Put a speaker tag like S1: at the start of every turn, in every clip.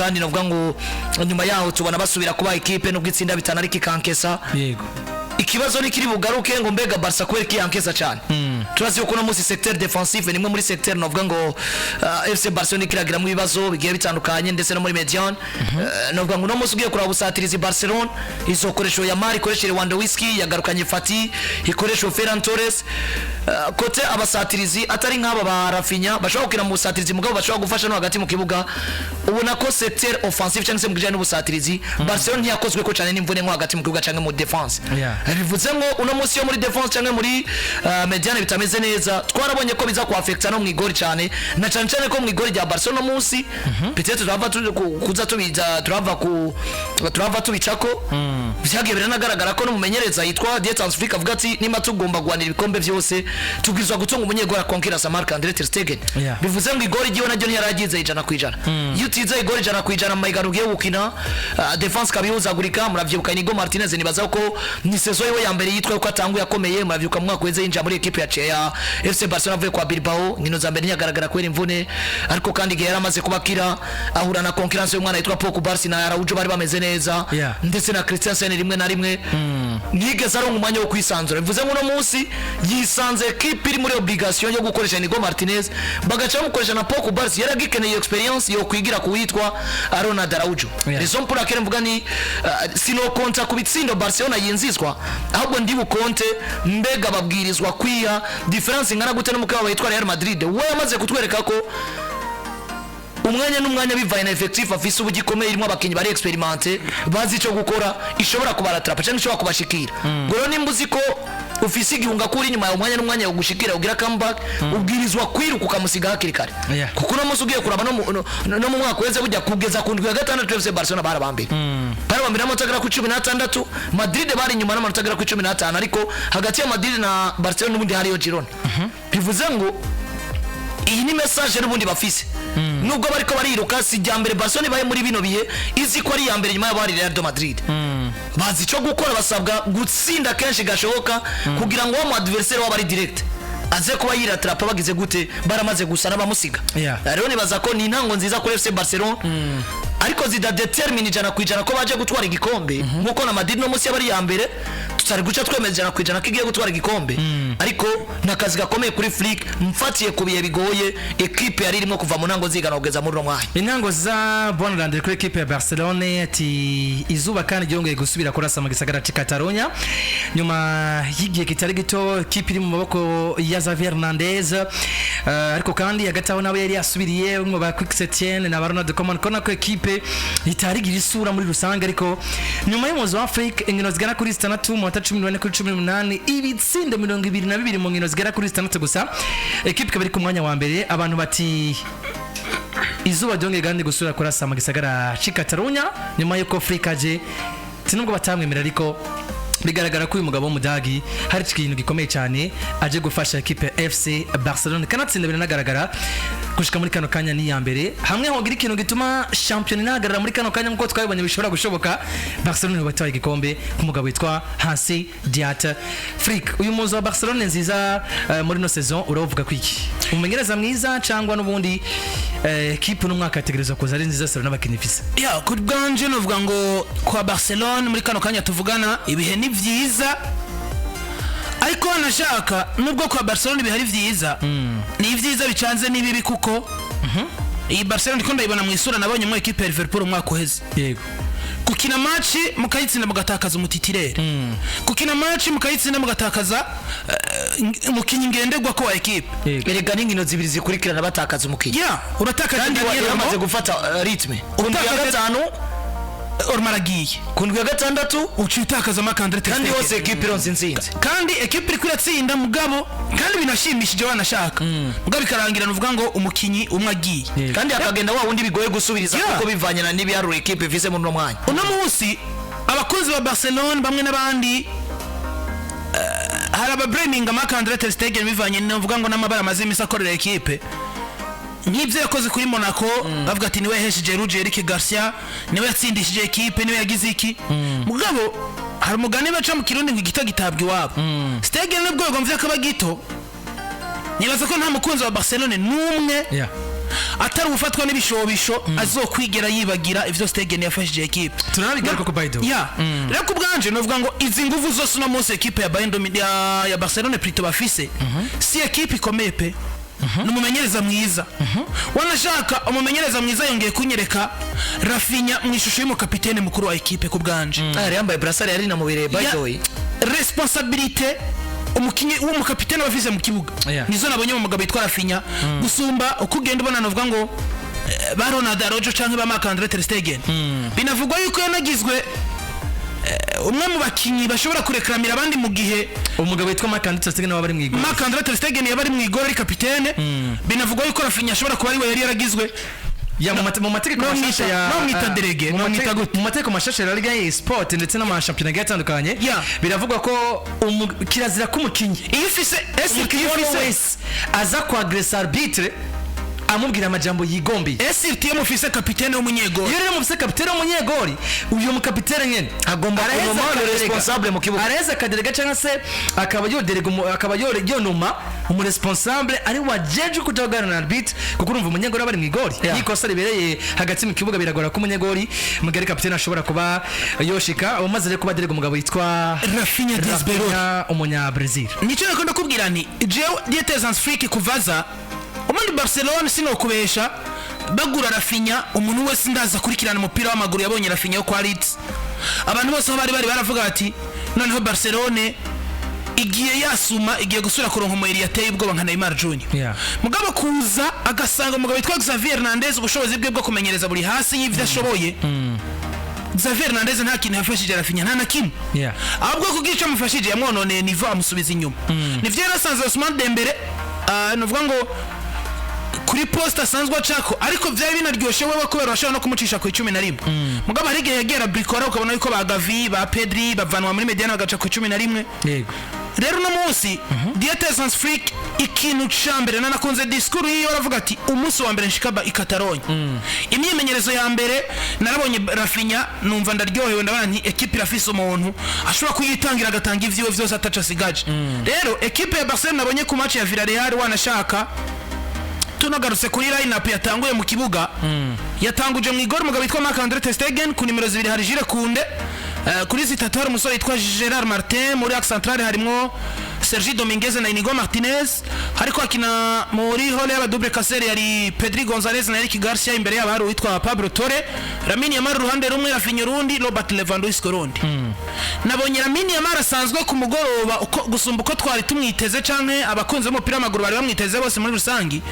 S1: Kandi navuga ngo nyuma yaho tubona basubira kuba ekipe, nubwo itsinda bitanu ariko ikankesa. Ikibazo ni kiri bugaruke ngo mbega Barca kubera ko yankesa cyane? Turazi yuko uno munsi secteur défensif ni imwe muri secteur navuga ngo FC Barcelona ikiragiramo ibibazo bigiye bitandukanye, ndetse no muri médiane. Navuga ngo uno munsi ugiye kuraba ubusatirizi, Barcelona izokoresha Yamal, ikoresha Lewandowski, yagarukanye Fati, ikoresha Ferran Torres. Côté abasatirizi atari nk'aba ba Raphinha bashobora gukina mu busatirizi, mugabo bashobora gufasha no hagati mu kibuga, ubona ko secteur offensif cyangwa se mu kijyanye n'ubusatirizi, Barcelona ntiyakozwe ko cyane n'imvune nko hagati mu kibuga cyangwa mu défense. Bivuze ngo uno munsi yo muri défense cyangwa muri médiane bitameze neza, twarabonye ko biza kuafekta no mu igori cyane, na cyane cyane ko mu igori rya Barcelona uno munsi peut-être turava kuza tubiza, turava ku turava tubicako. Vyagiye biranagaragara ko n'umumenyereza yitwa Dieter Flick avuga ati niba tugomba guhanira ibikombe byose, tubwirizwa gutunga umunyegori akonkirasa Marc Andre ter Stegen. Bivuze ngo igori ryiwe naryo ntiyaragize 100%. Iyo utize igori 100% mu mahiganwa ugiye gukina, défense ikaba ihuzagurika. Muravyibuka Inigo Martinez, nibaza ko ni saison yiwe ya mbere yitwa ko atanguye akomeye. Muravyibuka mu mwaka uheze yinjira muri équipe ya FC Barcelona avuye kwa Bilbao, inkino za mbere ntiyagaragara kubera imvune, ariko kandi igihe yari amaze kuba akira ahura na concurrence y'umwana yitwa Pau Cubarsi na Araujo bari bameze neza, ndetse na Christensen rimwe na rimwe ntiyigeze aronka umwanya wo kwisanzura. Bivuze ngo uno munsi yisanze ekipe iri muri obligation yo gukoresha Inigo Martinez, bagaca bamukoresha na Pau Cubarsi yaragikeneye expérience yo kwigira ku witwa Ronald Araujo. Raison pour laquelle mvuga ni sinokonta ku bitsindo Barcelona yinzizwa, ahubwo ndi bukonte mbega babwirizwa kwiha différence ingana gute n'umukeba witwa Real Madrid, we yamaze kutwereka ko umwanya n'umwanya, bivanye na effectif afise ubu gikomeye, irimo abakinnyi bari expérimentés, bazi icyo gukora, ishobora kubaratrapa cyangwa ishobora kubashikira. Ngo rero nimba uzi ko ufise igihunga ko uri inyuma yawe, umwanya n'umwanya ugushikira ugira comeback, ubwirizwa kwiruka ukamusiga hakiri kare. Kuko uno munsi ugiye kuraba no mu mwaka uheze, bujya kugeza ku ndwi ya gatandatu, FC Barcelona barabambere n'amanota agera kuri 16. Madrid bari inyuma n'amanota agera kuri 15, ariko hagati ya Madrid na Barcelona n'ubundi hariyo Girona. Bivuze ngo iyi ni message n'ubundi bafise, nubwo bariko bariruka. Si irya mbere Barcelona ibaye muri bino bihe izi ko ari iya mbere nyuma y'abo hari Real de Madrid. Bazi icyo gukora, basabwa gutsinda kenshi gashoboka kugira ngo wa mu adversaire wabo ari direct aze kuba yiratrapa bagize gute, baramaze gusa n'abamusiga. Rero nibaza ko ni intango nziza kuri FC Barcelona, ariko zidadetermine 100% ko baje gutwara igikombe, nkuko na Madrid no munsi yaba ari iya mbere tutari guca twemeza 100% ko igiye gutwara igikombe. Ariko ni akazi gakomeye kuri Flick, mfatiye ku bihe bigoye ekipe yari irimo kuva mu ntango zigana kugeza muri uno mwanya.
S2: Intango za Bonland kuri ekipe ya Barcelone, ati izuba kandi ryongeye gusubira kurasa mu gisagara cy'i Catalonia nyuma y'igihe kitari gito ekipe iri mu maboko ya Xavi Hernandez. Ariko kandi hagati aho nawe yari yasubiriye umwe ba Quick Setien na Ronald Koeman, kona ko ekipe itarigira isura muri rusange. Ariko nyuma y'umuzi wa Afrique, inkino zigera kuri zitandatu, mu manota 14 kuri 18, ibitsindo 22 mu nkino zigera kuri zitandatu gusa, ekipe ikaba iri ku mwanya wa mbere. Abantu bati izuba ryongeye kandi gusubira kurasa mu gisagara cy'i Catalonia nyuma y'uko Flick aje. Sinubwo batamwemera, ariko bigaragara ko uyu mugabo w'umudagi hari ikintu gikomeye cyane aje gufasha ekipe ya FC Barcelona, kanatsinda biranagaragara. Gushika muri kano kanya ni iya mbere. Hamwe hogira ikintu gituma shampiyona inahagarara muri kano kanya, nk'uko twabibonye bishobora gushoboka, Barcelona batwaye igikombe ku mugabo witwa Hansi Dieter Flick. Uyu muzi wa Barcelona nziza muri no saison uravuga ko iki umumenyereza mwiza, cyangwa n'ubundi ekipe n'umwaka yategerezwa kuza ari nziza sero n'abakinnyi ifise?
S3: Ya, ku bwanje novuga ngo kwa Barcelona muri kano kanya tuvugana ibihe ni vyiza, ariko nashaka nubwo kwa Barcelona ibihe ari vyiza, ni ivyiza bicanze n'ibibi, kuko iyi Barcelona ndiko ndayibona mu isura nabonye mu ekipe ya Liverpool umwaka uheze. Gukina match mukayitsinda mugatakaza umu titulaire, gukina match mukayitsinda mugatakaza umukinyi ngenderwa ko wa ekipe.
S1: Erega n'inkino zibiri zikurikirana batakaza umukinnyi.
S3: Ya, uratakaje
S1: kandi
S3: Daniel
S1: yari amaze
S3: Olmo,
S1: gufata rythme ku ndwi ya
S3: Utakaje-
S1: gatanu.
S3: Olmo aragiye.
S1: Ku ndwi ya gatandatu.
S3: Uciye utakaza Marc-Andre ter
S1: Kandi
S3: Stegen.
S1: hose ekipe ironse intsinzi.
S3: Kandi ekipe iriko iratsinda, mugabo kandi binashimishije wanashaka, mugabo bikarangira nuvuga ngo umukinyi umwe agiye.
S1: Kandi hakagenda wa wundi bigoye gusubiriza, kuko bivanye na n'ibiharuro ekipe ifise muri uno mwanya.
S3: Uno munsi abakunzi ba Barcelona bamwe n'abandi, hari abablaminga Marc-Andre ter Stegen bivanye nuvuga ngo n'amabara amaze imisi akorera ekipe, nk'ibyo yakoze kuri Monaco, bavuga ati niwe yahesheje rouge Eric Garcia, niwe yatsindishije ekipe, niwe yagize iki. Mugabo hari umugani baca mu Kirundi ngo igito gitabwa iwabo. Stegen nubwo yagomvye akaba gito, nibaza ko nta mukunzi wa Barcelona n'umwe Atari ugufatwa n'ibishobisho, azokwigera yibagira ivyo Stegen yafashije ekipe.
S2: Turanabigaruka ko, by the way.
S3: Ya, rero ku bwanje novuga ngo izi nguvu zose uno munsi ekipe ya Bayern ya Barcelone plutôt bafise, si ekipe ikomeye pe, ni umumenyereza mwiza. Wanashaka umumenyereza mwiza yongeye kunyereka Raphinha mu ishusho y'umukapitene mukuru wa ekipe ku bwanje.
S1: Yari yambaye brassard, yari inamubereye, by the way.
S3: Responsabilité umukinyi w'umukapitene aba afise mu kibuga nizo nabonye mu mugabo yitwa Raphinha, gusumba uko ugenda ubona novuga ngo ba Ronald Araujo canke ba Marc-Andre ter Stegen. Binavugwa yuko yanagizwe umwe mu bakinyi bashobora kureklamira abandi mu gihe
S2: Umugabo witwa Marc-Andre ter Stegen nawe bari mu igoro.
S3: Marc-Andre ter Stegen yaba ari mu igoro ari kapitene, binavugwa yuko Raphinha ashobora kuba ari we yari yaragizwe.
S2: Ya, mu mategeko mashasha ya
S3: No mwita délégué,
S2: mu
S3: no mwita gute?
S2: Mu mategeko mashasha ya La Liga Sport ndetse n'amashampiyona agiye atandukanye, biravugwa ko kirazira ko umukinyi
S3: Iyo ufise ese
S2: umukinyi
S3: iyo
S2: uwo ari we
S3: ufise
S2: wese aza kwagresa arbitre amubwira amajambo yigombeye.
S3: Ese iyo mufise kapitene w'umunyegoro,
S2: Iyo rero mufise kapitene w'umunyegori, uyu mukapitene nyene
S1: Agomba
S2: araheza
S1: kunoma le
S2: akaderega.
S1: responsable mu kibuga.
S2: Araheza akaderega cyangwa se akaba yoderega akaba yonoma umuresponsable ari wajeje kuja kuganira na arbitre, kuko urumva umunyegori aba ari mu igori. Iyo ikosa ribereye hagati mu kibuga, biragora ko umunyegori mugari kapitene ashobora kuba yoshika. Umaze rero kuba aderega umugabo witwa
S3: Raphinha Dias Belloli,
S2: Raphinha, umunya Brazil.
S3: Nicyo rero ndakubwira nti jewe Dieter Hans Flick kuvaza ubundi Barcelone, sinokubesha, bagura Raphinha, umuntu wese ndaza akurikirana umupira w'amaguru yabonye Raphinha yo kwa Leeds, abantu bose aho bari baravuga bati noneho Barcelone igiye yasuma, igiye gusubira kuronka umuyeri yateye ubwoba nka Neymar Junior. Mugabo kuza agasanga umugabo witwa Xavier Hernandez, ubushobozi bwe bwo kumenyereza buri hasi y'ivyo ashoboye. Xavier Hernandez nta kintu yafashije Raphinha, nta na kimwe. Ahubwo kugira icyo amufashije, yamwononeye niveau, amusubiza inyuma. Nivyo yarasanze Ousmane Dembele, nuvuga ngo kuri poste asanzwe acako, ariko byari binaryoshe wewe kubera washobora no kumucisha ku 11. Mugabo hari igihe yagera brikora, ukabona yuko ba Gavi, ba Pedri bavanwa muri médiane bagaca ku 11. Rero uno munsi Dieter Hans Flick, ikintu ca mbere nanakunze discours yiwe, aravuga ati umunsi wa mbere nshika i Catalogne, imyimenyerezo ya mbere, narabonye Raphinha numva ndaryohewe, ndabona nti ekipe irafise umuntu ashobora kuyitangira, agatanga ivyiwe vyose ataco asigaje. Rero ekipe ya Barcelona nabonye ku match ya Villarreal, wanashaka tunagarutse kuri line up yatanguye mu kibuga, yatanguje mu igoro umugabo witwa Marc-Andre ter Stegen, ku nimero 2 hari Jules Koundé, kuri 3 hari umusore witwa Gerard Martin, muri axe centrale harimwo Sergi Dominguez na Inigo Martinez, hariko akina muri rôle y'aba double casseur yari Pedri Gonzalez na Eric Garcia, imbere yabo hari uwitwa Pablo Torre, Lamine Yamal uruhande rumwe, Raphinha urundi, Robert Lewandowski urundi. Nabonye Lamine Yamal asanzwe ku mugoroba uko gusumba uko twari tumwiteze canke abakunzi b'umupira w'amaguru bari bamwiteze bose muri rusangi.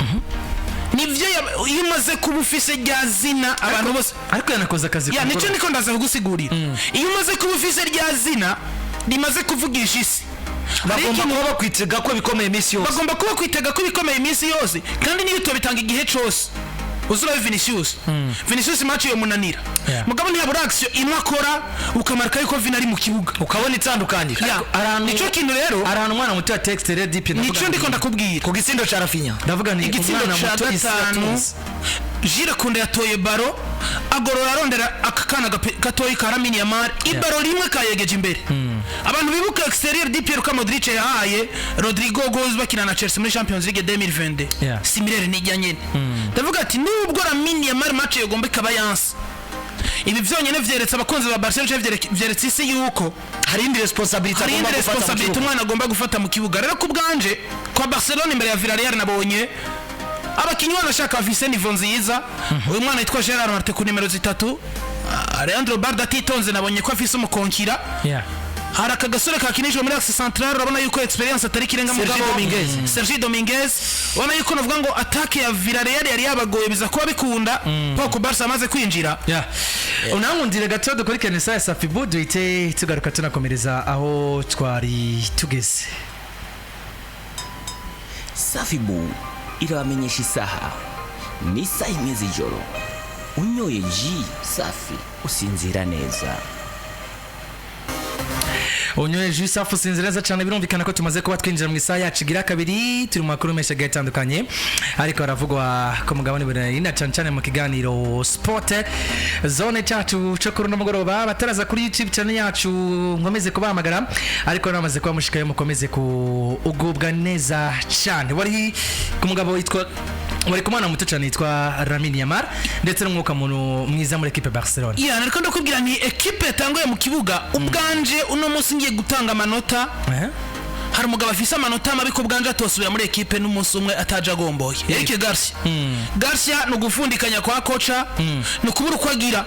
S3: Nivyo, iyo umaze kuba ufise rya zina, abantu bose
S2: Ariko yanakoze akazi
S3: ya
S2: ku
S3: nicyo
S2: mugoroba.
S3: ndiko ndaza kugusigurira. Iyo umaze kuba ufise rya zina rimaze kuvugisha isi, hari
S1: Bagomba
S3: ikintu
S1: kuba bakwitega ko bikomeye iminsi yose.
S3: Bagomba kuba kwitega ko ibikomeye iminsi yose, kandi niyo utobitanga igihe cose uzurabe Vinicius. Vinicius match yo munanira, mugabo ntihabura action imwe akora ukamarika yuko Vini ari mu kibuga,
S1: ukabona itandukaniro.
S3: Ya.
S2: Nico
S3: Nico kintu rero
S2: Hari ahantu umwana muto ya texte rero dipi.
S3: Nico ndiko ndakubwira.
S1: Ku gitsindo ca Raphinha.
S2: Ndavuga ni
S3: Igitsindo
S2: umwana
S3: ca
S2: muto isi
S3: gatanu,
S2: yatunze.
S3: Jules Koundé yatoye ballon, agorora, arondera aka kana gatoyi ka Lamine Yamal, ibaro rimwe kayegeje imbere. Abantu bibuka extérieur du pied Luka Modric yahaye Rodrigo Goes bakina na Chelsea muri Champions League 2022, similaire nijya nyene. Ndavuga ati nubwo Lamine Yamal match yogomba ikaba yanse, ibi vyonyene vyeretse abakunzi ba Barcelona canke vyeretse isi yuko
S1: Hari indi responsabilité
S3: hari
S1: agomba
S3: indi
S1: gufata mu
S3: responsabilité
S1: kibuga.
S3: umwana agomba gufata mu kibuga. Rero ku bwanje, kwa Barcelona imbere ya Villarreal, nabonye abakinnyi banashaka bafise niveau nziza. Uyu mwana yitwa Gerard Martin ku nimero 3, Leandro Balde atitonze, nabonye ko afise umukonkira. Hari aka gasore kakinishwa muri axe central, urabona yuko experience atari kirenga.
S1: Sergi
S3: Mugabo
S1: Dominguez.
S3: Sergi Dominguez, ubona yuko navuga ngo attaque ya Villarreal yari yabagoye, biza kuba bikunda Pau Barca amaze kwinjira.
S2: Yeah. Unankundire gato dukurikirane isaha ya Safibu, duhite tugaruka tunakomereza aho twari tugeze.
S4: Safibu irabamenyesha isaha, ni isaha 1 z'ijoro. Unyoye ji safi usinzira neza.
S2: Unyoye jus safi usinzira neza cyane. Birumvikana ko tumaze kuba twinjira mu isaha yacu igira kabiri, turi mu makuru menshi agiye atandukanye ariko haravugwa ku mugabane Burayi, na cyane cyane mu kiganiro Sport Zone cyacu cyo kuri uno mugoroba. Bataraza kuri YouTube channel yacu, nkomeze kubahamagara, ariko namaze kuba mushikayo, mukomeze kugubwa neza cyane. Wari ku mugabo witwa Bari ku mwana muto cyane yitwa Lamine Yamal, ndetse n'umwuka muntu mwiza muri ekipe Barcelona.
S3: Ya, nariko ndakubwira nti ekipe yatanguye mu kibuga, ubwanje uno munsi ngiye gutanga amanota, hari umugabo afise amanota mabi ko bwanje atosubira muri ekipe n'umunsi umwe ataje agomboye, Eric Garcia. Garcia ni ugufundikanya kwa coach, ni ukubura uko agira.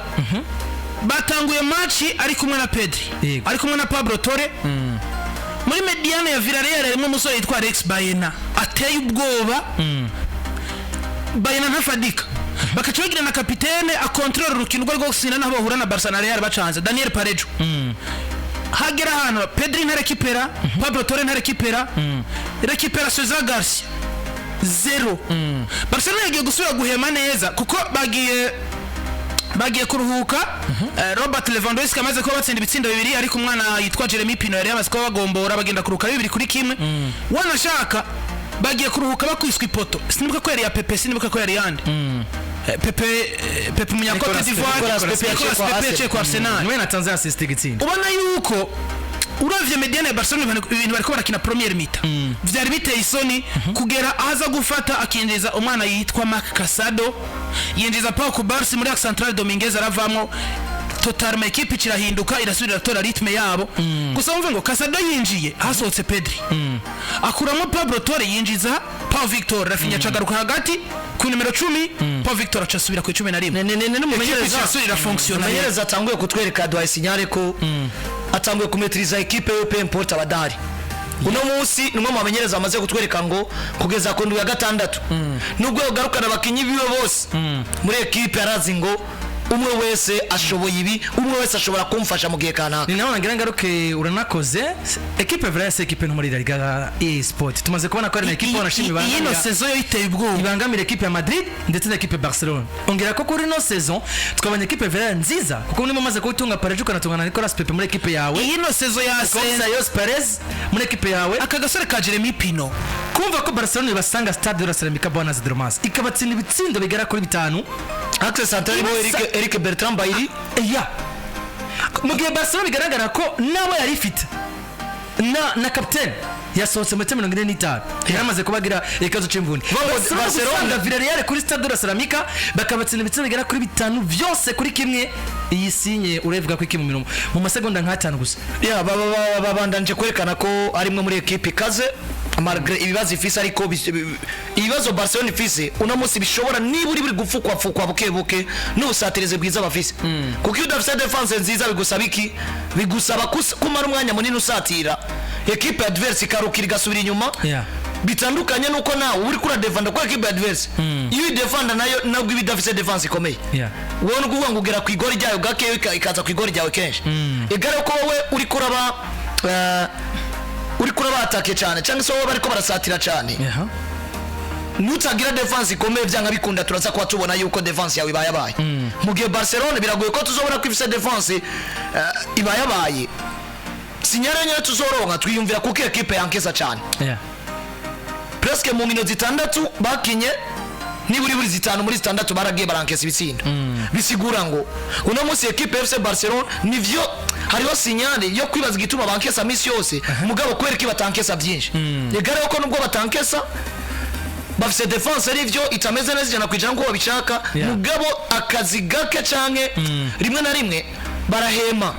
S3: Batanguye match ari kumwe na Pedri, ari kumwe na Pablo Torre. Muri médiane ya Villarreal harimo umusore yitwa Alex Baena, ateye ubwoba. Baena ntafadika, bakaca bagira na kapitene akontorora urukino urwo rwo gutsinda, naho bahura na Barca na Real bacanze, Daniel Parejo. Hagera hano Pedri ntarekipera, Pablo Torre ntarekipera, récupération za Garcia zéro. Barcelona yagiye gusubira guhema neza kuko bagiye kuruhuka. Robert Lewandowski amaze kuba batsinda ibitsindo bibiri, ariko umwana yitwa Jeremy Pino yari yamaze kuba bagombora, bagenda kuruhuka 2-1. Wanashaka bagiye kuruhuka bakwiswe ipoto, sinibuka ko yari ya Pepe, sinibuka ko yari yande. Pepe, Pepe umunya Cote
S2: Nicolas
S3: d'Ivoire,
S1: Nicolas Pepe yaciye
S3: Nicolas
S1: kwa
S3: Pepe yaciye kwa Arsenal.
S2: Niwe natanze assist igitsinda.
S3: Ubona yuko uravye médiane ya Barcelona, ibintu bariko barakina première mi-temps vyari biteye isoni, kugera aza gufata akinjiza umwana yitwa Marc Casado, yinjiza Pau Cubarsi muri axe central, Dominguez aravamwo totalement, équipe kirahinduka, irasubira iratora rythme yabo. Gusa wumve ngo Casado yinjiye hasohotse Pedri, akuramo Pablo Torre, yinjiza Pau Victor. Raphinha acagaruka hagati ku nimero 10, Pau Victor acasubira ku 11.
S1: Ni
S3: Ekipe
S1: n'umumenyereza
S3: irasubira irafonctionna.
S1: Umumenyereza atanguye kutwereka, duhaye signal ko atanguye kumetiriza ekipe yo, peu importe abadahari. Uno munsi ni umwe mu bamenyereza bamaze kutwereka ngo kugeza ku ndwi ya gatandatu, nubwo yogarukana abakinyi biwe bose muri ekipe, arazi ngo umwe wese ashoboye ibi, umwe wese ashobora kumfasha mu gihe kanaka.
S2: Ni nawe ngira ngaruke, uranakoze. Ekipe Villarreal, ekipe no muri La Liga EA Sport tumaze kubona ko ari na ekipe wanashima
S3: Iyi ino
S2: ibangamira
S3: saison yo iteye ubwoba.
S2: Ibangamira ekipe ya Madrid ndetse na ekipe ya Barcelona. Ongera ko kuri ino saison twabonye ekipe Villarreal nziza, kuko niba umaze kuwutunga Parejo, ukanatunga na Nicolas Pepe muri ekipe yawe,
S3: Iyi ino saison ya
S2: Gonzalo Perez muri ekipe yawe,
S3: aka gasore ka Jeremy Pino.
S2: Kumva ko Barcelona ibasanga Stade de la Ceramica Buenas Dromas, ikabatsinda ibitsindo bigera kuri bitanu.
S1: Axe central irimo Eric Bertrand Bailly.
S2: Ya, mu gihe Barcelona bigaragara ko nawe yari ifite na kapitene yasohotse muri 45, yaramaze kubagira ikibazo c'imvune.
S1: Barcelona
S2: Barcelona Villarreal kuri Stade de la Ceramica bakabatsinda ibitsindo bigera kuri bitanu byose kuri kimwe. Iyi sinye urevuga ko iki mu mirongo mu masegonda nk'atanu gusa?
S1: Ya, babandanje kwerekana ko ari imwe muri ekipe ikaze malgré ibibazo ifise, ariko ibibazo Barcelona ifise uno munsi bishobora niba uri buri gupfukwapfukwa buke buke n'ubusatirizi bwiza bafise, kuko iyo udafise défense nziza bigusaba iki? Bigusaba kumara umwanya munini usatira, ekipe adverse ikarukira igasubira inyuma. Bitandukanye nuko nawe uri kuradefanda, kuko ekipe adverse iyo uyidefanda nayo nabwo iba idafise défense ikomeye. Wowe ni ukuvuga ngo ugera ku igori ryayo gakeya, ikaza ku igori ryawe kenshi. Igare ko wowe uri kuraba uri kurabatake cyane, cyangwa se wowe bariko barasatira cyane, nutagira défense ikomeye, byanga bikunda turaza kuba tubona yuko défense yawe ibaye abaye. Mu gihe Barcelona biragoye ko tuzobona ko ifise défense ibaye abaye. Signal nyine tuzoronka twiyumvira kuko ekipe yankeza cyane. Presque mu nkino zitandatu bakinye, niburi buri zitanu muri zitandatu baragiye barankesa ibitsindo. Bisigura ngo uno munsi ekipe FC Barcelona, nivyo hariho signal yo kwibaza igituma bankesa misi yose, mugabo kubera ko batankesa byinshi, igare ko nubwo batankesa bafise défense arivyo itameze neza 100% nkuko babishaka, mugabo akazi gake canke rimwe na rimwe barahema,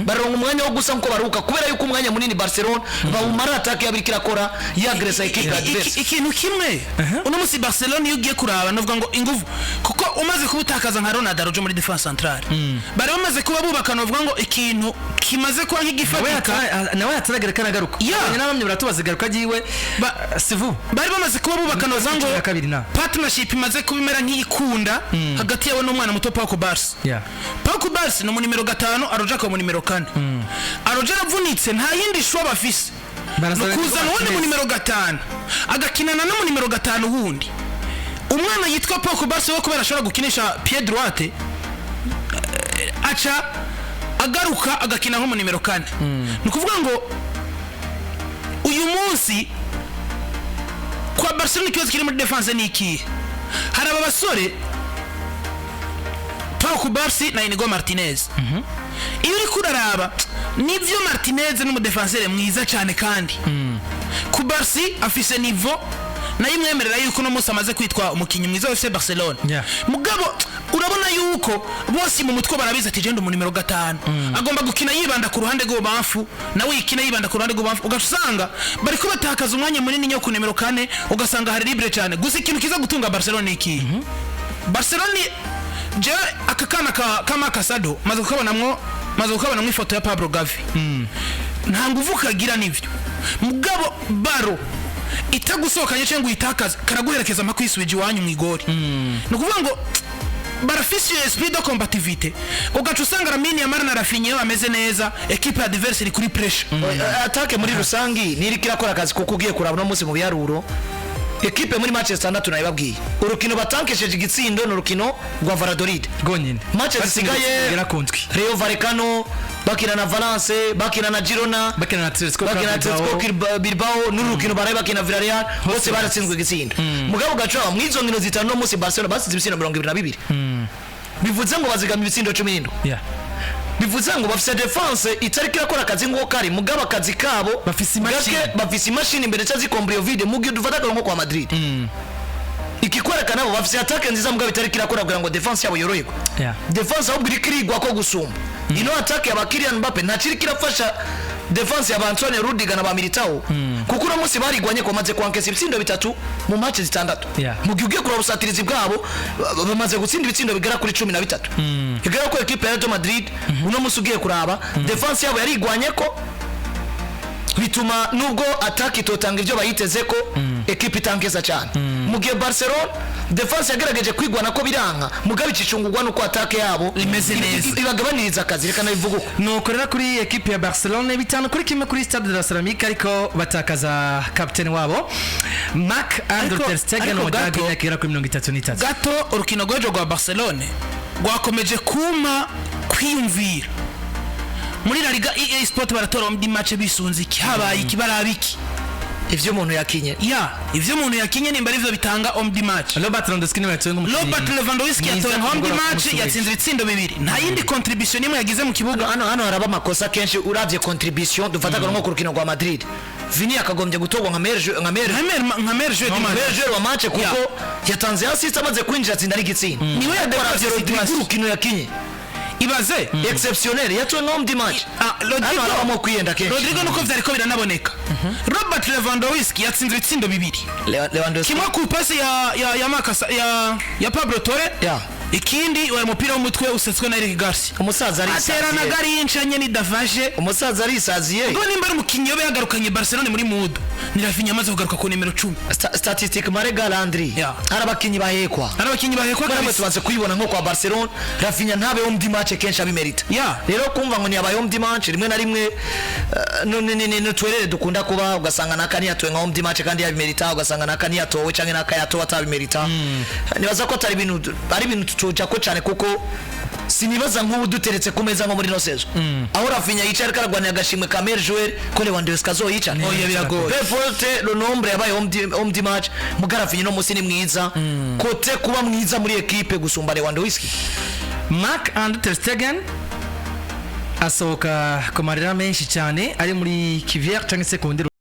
S1: baronka umwanya wo gusa nkuko baruhuka, kubera yuko umwanya munini Barcelona bawumara attaque yabiri irakora yagresa ekipe adverse.
S3: Ikintu kimwe, uno munsi Barcelona iyo ugiye kuraba novuga ngo inguvu, kuko umaze kuba utakaza nka Ronald Araujo muri défense centrale, bari bamaze kuba bubaka, novuga ngo ikintu kimaze kuba nk'igifatika.
S2: Nawe yataragera kanagaruka. N'abamwe baratubaza igaruka ryiwe, si vuba.
S3: Bari bamaze kuba bubaka, novuga ngo
S2: 12 na
S3: partnership imaze kuba imera nk'iyikunda hagati yawe n'umwana muto Pau Cubarsi. Pau Cubarsi ni umunimero 5, Araujo akaba umunimero 4. Araujo aravunitse, nta yindi choix bafise,
S2: Barasaba
S3: ni ukuzana uwundi
S2: Martinez.
S3: mu nimero 5 agakinana no mu nimero 5 wundi, umwana yitwa Pau Cubarsi we, kubera ashobora gukinisha pied droite, aca agaruka agakina nko mu nimero 4. Ni ukuvuga ngo uyu munsi kwa Barcelona ikibazo kiri muri défense ni ikihe? Hari aba basore Pau Cubarsi na Inigo Martinez. Iyo uri kuraraba, nibyo, Martinez ni umudefansere mwiza cyane, kandi Cubarsi afise niveau. Nayo imwemerera yuko uno munsi amaze kwitwa umukinnyi mwiza wa FC Barcelona. Mugabo urabona yuko bose mu mutwe barabizi ati genda mu nimero 5 agomba gukina yibanda ku ruhande rw'ububamfu, nawe yikina yibanda ku ruhande rw'ububamfu, ugaca usanga bariko batakaza umwanya munini nyo ku nimero 4, ugasanga hari libre cyane. Gusa ikintu kiza gutunga Barcelona ni iki? Barcelona, jewe aka kana ka Marc Casado maze kukabonamwo ifoto ya Pablo Gavi. Nta nguvu kagira nivyo, mugabo ballon itagusohokanye cyangwa ngo uyitakaze, karaguherekeza mpaka uyisubije iwanyu mu igori. Ni ukuvuga ngo barafise iyo esprit de combativité, ugaca usanga Lamine Yamal na Raphinha iyo bameze neza, équipe adverse iri kuri pressure.
S1: Attaque muri rusangi niriko irakora akazi, kuko ugiye kuraba uno munsi mu biharuro, ekipe muri match zitandatu, nabibabwiye, urukino batankesheje igitsindo ni urukino rwa Valladolid.
S2: Rwonyine.
S1: Match zisigaye,
S2: zigera ku ndwi,
S1: Rayo Vallecano, bakina na Valence, bakina na Girona,
S2: bakina na Atletico
S1: bakina na
S2: Bilbao.
S1: Atletico Bilbao, n'urukino baraye bakina Villarreal, bose baratsinzwe igitsindo. Mugabo gaca mw'izo nkino zitanu, no munsi Barcelona batsinze ibitsindo 22, bivuze ngo bazigama ibitsindo 17. Bivuze ngo bafise défense itariko irakora akazi nk'uko kari, mugabo akazi kabo
S2: Bafise imashini.
S1: gake, bafise imashini imbere ca zikomburiyo vide. Mu gihe dufata nko kwa Madrid, ikikwereka nabo bafise attaque nziza, mugabo itariko irakora kugira ngo défense yabo yoroherwe. Défense ahubwo iriko irigwa ko gusumba ino attaque ya ba Kylian Mbappe. Ntakiriko irafasha défense ya ba Antonio Rudiger na ba Militao, kuko uno munsi barigwanye ko bamaze kwankesa ibitsindo bitatu mu match zitandatu. Mu gihe ugiye kuraba ubusatirizi bwabo, bamaze gutsinda ibitsindo bigera kuri 13. Bigera ko ekipe ya Real Madrid uno munsi ugiye kuraba défense yabo yarigwanye ko bituma nubwo attaque itotanga ibyo bayiteze ko ekipe itankeza cyane, mu gihe Barcelona défense yagerageje kwigwana ko biranka, mugabo ikicungurwa nuko attaque yabo
S3: Imeze neza.
S1: ibagabaniriza akazi, reka nabivuga uko.
S2: Nuko rero kuri ekipe ya Barcelone, 5-1 kuri Stade de la Ceramique, ariko batakaza kapiteni wabo Marc Andre ter Stegen,
S3: Ariko
S2: umudage w'imyaka igera kuri 33.
S3: Gato, urukino rw'ejo rwa Barcelone rwakomeje kuma kwiyumvira muri La Liga. EA Sport baratora muri match bisunze iki? Habaye iki? Baraba iki?
S1: Ivyo umuntu yakinye.
S3: Ya, ivyo umuntu yakinye nimba arivyo bitanga homme du match.
S2: Robert Lewandowski niwe yatowe nk'umukinnyi
S3: Robert Lewandowski
S2: mwiza
S3: yatowe nka homme du
S2: ku mugoroba
S3: match.
S2: ku munsi.
S3: Yatsinze ibitsindo bibiri, nta yindi contribution nimwe yagize mu kibuga.
S1: Hano haraba amakosa kenshi uravye contribution. Dufata nko ku rukino rwa Madrid, Vini yakagombye gutorwa nka meilleur
S3: Nka meilleur joueur du match.
S1: Meilleur joueur wa match, kuko yatanze assist, amaze kwinjira atsinda n'igitsinda.
S3: Niwe
S1: yakoravye
S3: yadeplace
S1: Rodrigo,
S3: situation.
S1: urukino yakinye
S3: Ibaze
S1: exceptionnel, yatowe nka homme du match.
S3: Ah, Rodrigo.
S1: Hano harabamo kwiyenda kenshi.
S3: Rodrigo nuko vyariko biranaboneka. Robert Lewandowski yatsinze ibitsindo bibiri,
S1: Lewandowski
S3: kimwe ku pasi ya Makasa ya Pablo Torre, ikindi wari umupira w'umutwe usetswe na Eric Garcia.
S1: Umusaza
S3: Aterana
S1: arisaziye.
S3: Garinca nyene idavaje.
S1: Umusaza arisaziye.
S3: Ubwo nimba ari umukinnyi yoba yagarukanye Barcelona muri mood, ni Raphinha amaze kugaruka ku nimero 10.
S1: Statistique marega Landry, hari abakinyi bahekwa.
S3: Hari abakinnyi bahekwa
S1: Bamwe
S3: kabisa.
S1: tubanze kuyibona nko kwa Barcelona, Raphinha ntabe homme du match kenshi abimerita. Rero kumva ngo ntiyabaye homme du match rimwe na rimwe, ni utwerere dukunda kuba, ugasanga naka ntiyatowe nka homme du match kandi yabimerita, ugasanga naka ntiyatowe canke naka yatowe atabimerita. Nibaza ko atari ibintu, ari ibintu tutoja ko cyane, kuko sinibaza nk'ubu duteretse ku meza nko muri no saison aho Raphinha yicaye ariko aragwanira agashimwe ka meilleur joueur, ko Lewandowski azoyicara.
S3: Oya, biragoye.
S1: Peu importe le nombre yabaye homme du match, muga Raphinha no munsi ni mwiza kote kuba mwiza muri ekipe gusumba Lewandowski.
S2: Marc Andre ter Stegen asohoka ku marira menshi cyane ari muri civière cyangwa se ku wundi.